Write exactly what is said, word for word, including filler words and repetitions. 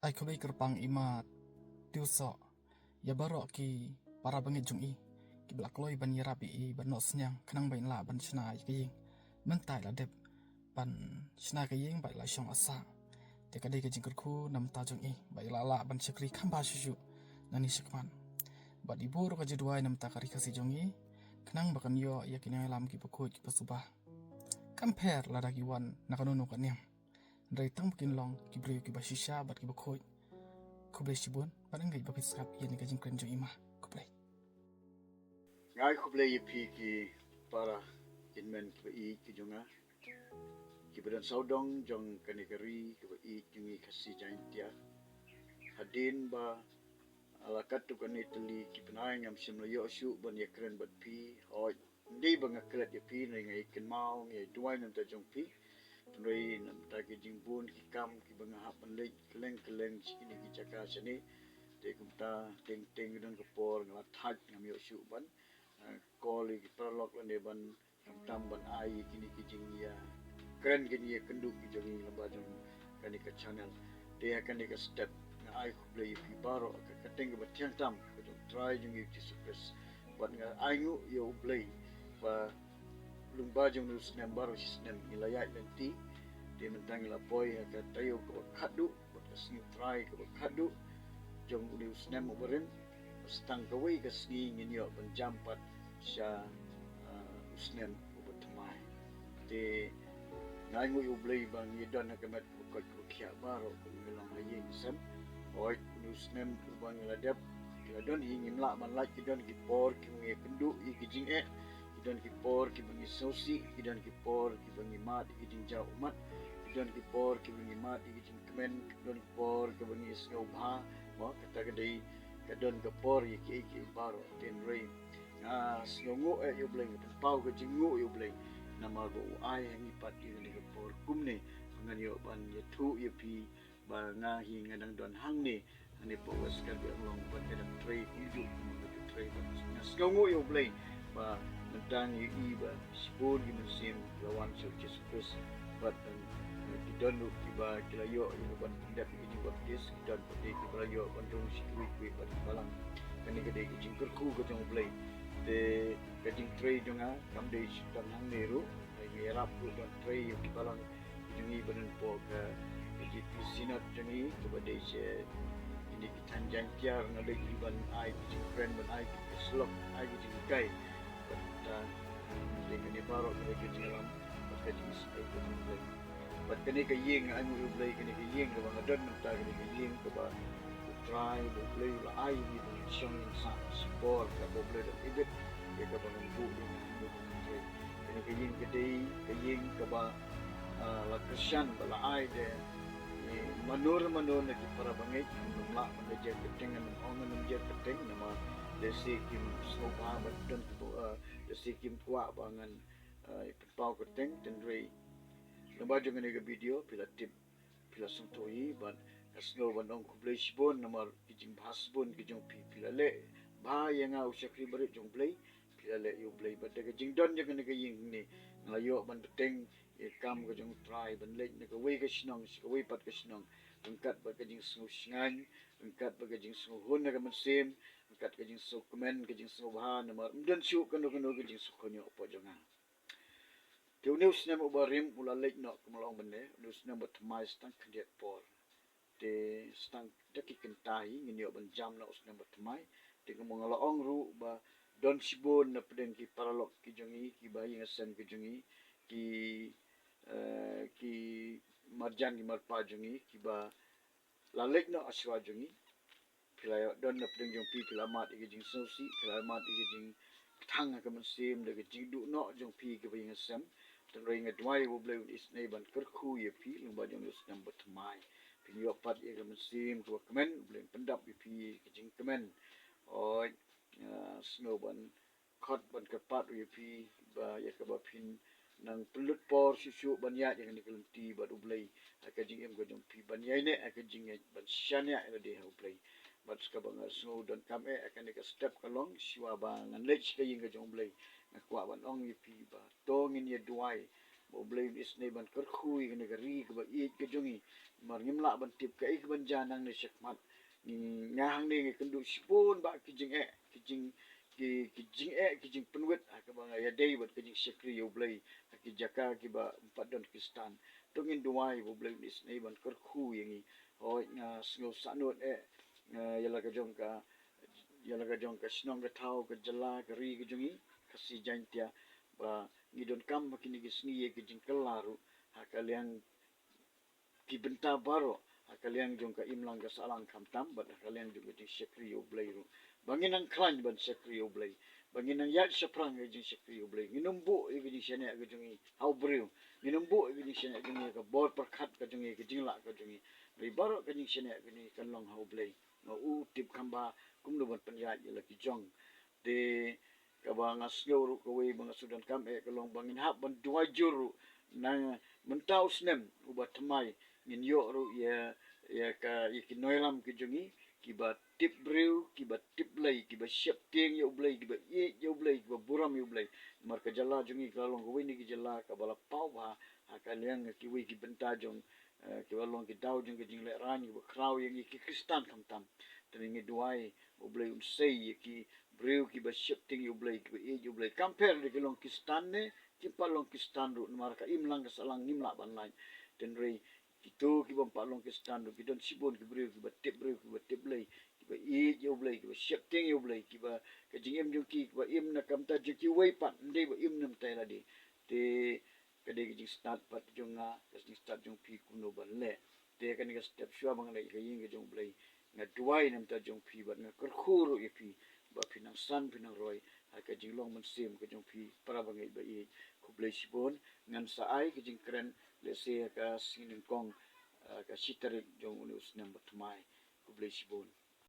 Ai khublei kyrpang i ma Tiwsoh ïa baroh ki para bangeit jong i kiba la kloi ban ïarap ïa i ban noh synñiang khnang ba in lah ban shna ïa ka ïing. Mynta i la dep ban shna ka ïing bad i la shong ha sah. Te ka dei ka jingkyrkhu na bynta jong i ba i la lah ban shakri kham bha shuh shuh nangne shakhmat. Bad i buh ruh ka jingduwai na bynta ka Ri Khasi jong i khnang ba kan ïoh ïa ki nongïalam kiba khuid kiba suba. Kam pher lada ki wan na kano kano ka niam. Hynrei tang ba kin long ki briew kiba shisha bad kiba khuid. Khublei shibun bad nga ngeit ba phi sngap ïa kane ka jingkren jong i ma. Khublei. Nga ai khublei ïa phi ki para hynmen kiba ïeit ki jong nga, kiba don sawdong jong kane ka ri kaba ïeit jong ngi Khasi Jaiñtia. Hadien ba la katto katne tylli ki bnai ngam shym la ïoh shuh ban ïakren bad phi. Hooid, ym dei ba nga klet ïa phi, hynrei nga ïakynmaw, nga ïaduwai na bynta jong phi. Hynrei na bynta ki jingbun ki kam kiba nga hap ban leit kylleng kylleng sha kine ki jaka shane. Te kumta teng teng don ka por nga la thait ngam ïoh shuh ban, eh, call ïa ki paralok lane ban khamtam ban ai ïa kine ki jingïakren, ki jingïakynduh ki jong ngi lyngba jong kane ka channel. Te ha kane ka step nga ai khublei ïa phi baroh ha ka kyrteng kaba thiang tam ka jong u Trai jong ngi u Jisu Khrist. Bad nga ainguh ïa U Blei ba lyngba jong une u snem baroh shi snem ngi la ïaid lynti. Te mynta ngi la poi ha ka taïew kaba khatduh bad ka sngi U Trai kaba khatduh jong une u snem uba rim. Bad tang kawei ka sngi ngin ïoh ban jam pat sha, ah, u snem uba thymmai. Te nga ainguh ïa U Blei ba ngi don ha ka met kaba koit kaba khiah baroh ba ngi long ha ïing ha sem. Hooid, une u snem uba ngi la dep, ngi la don hi, ngim lah ban lait, ki don ki por kiba ngi ïakynduh ïa ki jingeh, ki don ki por kiba ngi sngewsih, ki don ki por kiba ngi mad ïa ki jingjaw ummat, ki don ki por kiba ngi mad ïa ki jingkmen, ki don ki por kiba ngi sngewbha. Mo, kata ka dei ka don ka por ïa kiei kiei baroh. Te hynrei nga sngewnguh eh ïa U Blei, nga pynpaw ka jingnguh ïa U Blei namar ba u ai ha ngi pat ïa kane ka por kumne ba ngan ïoh ban ïathuh ïa phi ba nga hi nga dang don hangne, hangne hapoh West Karbi Anglong bad nga dang trei kumjuh kumba nga ju trei. Bad nga sngewnguh ïa U Blei ba mynta ngi ïohi ba shibun ki mynsiem ki la wan sha u Jisu Khrist bad, eh, ki don ruh kiba ki la ïoh ïa ka ban pyndep ïa ka jingbaptis, ki don pat de kiba la ïoh ban rung sha kiwei kiwei pat ki balang. Kane ka dei ka jingkyrkhu ka jong U Blei. Te ka jingtrei jong nga kam dei shu tang hangne ruh, hynrei nga ïarap ruh ban trei ïa ki balang jong ngi ba don hapoh ka P G P Synod jong ngi kaba dei sha kine ki thaiñ Jaiñtia. Nga leit hi ban ai ki jingkren, ban ai ki syllok, ai ki jinghikai. Bad, ah, dei kane baroh ka dei ka jingïalam bad ka jingisynei ka jong U Blei. Bad kane ka ïing, nga ainguh ïa U Blei, kane ka ïing kaba nga don mynta, kane ka ïing kaba U Trai, ba U Blei u la ai ïa ngi ban shong ïeng sah shipor, kaba U Blei u la ibit ïa ka ba ngan buh ïa ngi ha kane ka ïing. Kane ka ïing ka dei ka ïing kaba, ah, la kyrshan, ba la ai da, eh, mano re mano na ki para bangeit. Ngam lah ban da jer kyrteng, ngam ong ngam jer kyrteng namar lehse kim sngewbha ba don ki, ah, lehse kim kwah ba ngan, ah, pynpaw kyrteng. Te hynrei lyngba jong kane ka video phi la tip, phi la sngewthuh hi, bad nga sngew ban ong khublei shibun namar ki jingbha shibun ki jong phi. Phi la leh bha ïa nga u shakri barit jong U Blei, phi la leh ïa U Blei. Bad da ka jingdon jong kane ka ïing hangne nga la ïoh ban bteng ïa ka kam ka jong U Trai, ban leit na kawei ka shnong sha kawei pat ka shnong, ryngkat bad ka jingsngew shngaiñ, ryngkat bad ka jingsngew hun ha ka mynsiem, ryngkat ka jingsngew kmen, ka jingsngew bha, namar ym don shuh kano kano ka jingsngewkhynñiuh hapoh jong nga. Te une u snem uba rim u la leit noh, kumba la ong mynne, une u snem uba thymmai, sa tang khyndiat por. Te sa tang da ki kynta hi ngin ïoh ban jam noh u snem uba thymmai. Te kumba nga la ong ruh ba don shibun na pdeng ki paralok ki jong ngi, ki bahaïing hasem ki jong ngi, ki, eh, ki marjan ki marpa jong ngi kiba la leit noh ha shuwa jong ngi. Phi la ïoh don na pdeng jong phi, phi la mad ïa ki jingsngewsih, phi la mad ïa ki jingkthang ha ka mynsiem da ka jingduh noh jong phi ki bahaïing hasem. Te hynrei nga duwai ba U Blei un isynei ban kyrkhu ïa phi lyngba jong une u snem uba thymmai. Phin ïoh pat ïa ka mynsiem kaba kmen, U Blei un pyndap ïa phi ka jingkmen. Oi, nga sngew ban khot ban kyrpad ruh ïa phi ba ïa kaba phin nang pynlut por shuh shuh ban ïaid ïa kane ka lynti bad U Blei ha ka jingim ka jong phi, ban ïaineh ha ka jingngeit, ban shaniah ïa lade ha U Blei. Bad kaba nga sngew donkam eh ha kane ka step ka long, shuwa ba ngan leit sha ka ïing ka jong U Blei, nga kwah ban ong ïa phi ba to ngin ïa duwai Ba U Blei un isynei ban kyrkhu ïa kane ka ri kaba ïeit ka jong ngi. Namar ngim lah ban tip kaei kaban jia nangne shakhmat. Ngi, nga hangne nga kynduh shibun ba ki jingeh, ki jing, ki, ki jingeh, ki jingpynwit ha kaba nga ïadei bad ka jingshakri ïa U Blei ha ki jaka kiba ym pat don Khristan. To ngin duwai ba U Blei un isynei ban kyrkhu ïa ngi. Hooid, nga sngew sahnud eh, eh, ïa la ka jong ka, ïa la ka jong ka shnong ka thaw, ka jylla, ka ri ka jong ngi, Khasi Jaiñtia, ba ngi donkam ha kine ki sngi ïa ki jingkylla ruh ha ka liang ki bynta baroh, ha ka liang jong ka imlang ka sahlang khamtam bad ha ka liang jong ka jingshakri ïa U Blei ruh. Ba ngin nang khlaiñ ban shakri ïa U Blei, ba ngin nang ïaid shaphrang ïa ka jingshakri ïa U Blei. Ngin ym buh ïa ka jingshaniah ka jong ngi ha u briew. Ngin ym buh ïa ka jingshaniah ka jong ngi, ka bor pyrkhat ka jong ngi, ka jingleh ka jong ngi. Hynrei baroh ka jingshaniah ka jong ngi kan long ha U Blei. Nga u tip kham bha kumno ban pynïaid ïa la ki jong. Te kaba nga sngew ruh kawei ba nga shu donkam eh ka long ba ngin hap ban duwai jur ruh na mynta u snem uba thymmai, ngin ïoh ruh ïa, ïa ka, ïa ki nongïalam ki jong ngi kiba tip briew, kiba tip Blei, kiba sheptieng ïa U Blei, kiba ïeit ïa U Blei, kiba burom ïa U Blei. Namar ka jylla jong ngi ka la long kawei na ki jylla kaba la paw bha ha ka liang kiwei ki bynta jong, eh, kiba long ki daw jong ka jinglehrain, kiba khraw ïa ngi ki Khristan khamtam. Te ngi duwai U Blei un sei ïa ki briew kiba sheptieng ïa U Blei, kiba ïeit ïa U Blei. Kam pher lada ki long Khristan ne kim pat long Khristan ruh, namar ka imlang ka sahlang ngim lah ban lait. Hynrei kito kibym pat long Khristan ruh ki don shibun ki briew kiba tip briew, kiba tip Blei, kiba ïeit ïa U Blei, kiba sheptieng ïa U Blei, kiba ka jingim jong ki kaba im na ka bynta jong kiwei pat, ym dei ba im na ka bynta lade. Te ka dei ka jingstad pat jong nga, ka jingstad jong phi kumno ban leh. Te kane ka step shuwa ba ngan leit ha ka ïing ka jong U Blei, nga duwai na ka bynta jong phi bad nga kyrkhu ruh ïa phi ba phin nang san, phin nang roi ha ka jinglong mynsiem ka jong phi, para bangeit ba ïeit. Khublei shibun. Ngan sa ai ka jingkren lehse ha ka sngi nyngkong, eh, ka shi tarik jong une u snem ba thymmai. Khublei shibun.